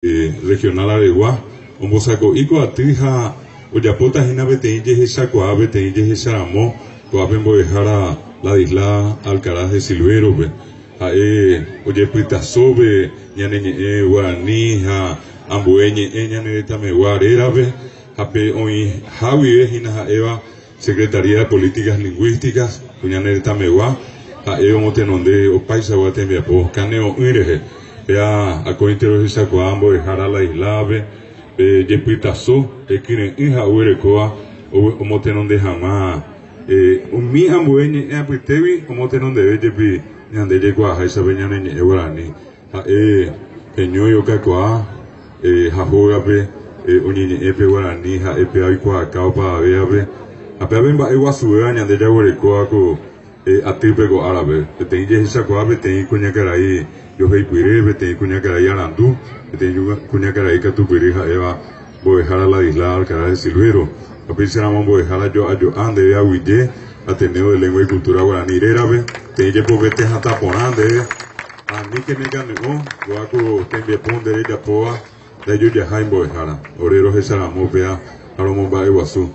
Regional Aregua ombosako'i ko aty ha ojapóta hína peteĩ jehechakuaa peteĩ jehecharamo ko'ápe mbo'ehára Ladislaa Alcaraz de Silvero-pe, ha'e ojepytasópe ñane ñe'ẽ guarani ha ambue ñe'ẽ ñane retãmegua rérape ha pe oĩha guive hína ha'éva Secretaría de Políticas Lingüísticas ko ñane retãmegua ha'e omotenonde opaichagua tembiapo kane'õ'ỹ rehe. Péa akóinte rohechakuaa mbo'ehára Ladislaa-pe pe jepytaso, pe kyre'ỹ ha oguerekóva omotenonde hag̃ua umi ambue ñe'ẽ apytégui omotenondeve jepi ñande jaikuaaháicha pe ñane ñe'ẽ guarani. Ha'e heñói okakuaa ha hógape oñeñe'ẽ pe guarani ha'e péa oikuaaka opavavévape ha péa pe mba'e guasuvéva ñande jaguerekóva ko atýpe ko árape. Peteĩ jehechakuaa peteĩ kuñakarai joheipyre, peteĩ kuñakarai arandu, peteĩ kuñakarai katupyry ha'éva mbo'ehára Ladislaa Alcaraz de Silvero. Ha péicharamo mbo'ehára jo'ajo'a ndéve aguyje Ateneo de Lengua y Cultura Guarani rérape, peteĩ jepopete hatã porã ndéve. Aníke nekane'õ, kóva ko tembiapo nde rejapóva ndaijojahái mbo'ehára, ore rohecharamo upéva ha romomba'eguasu.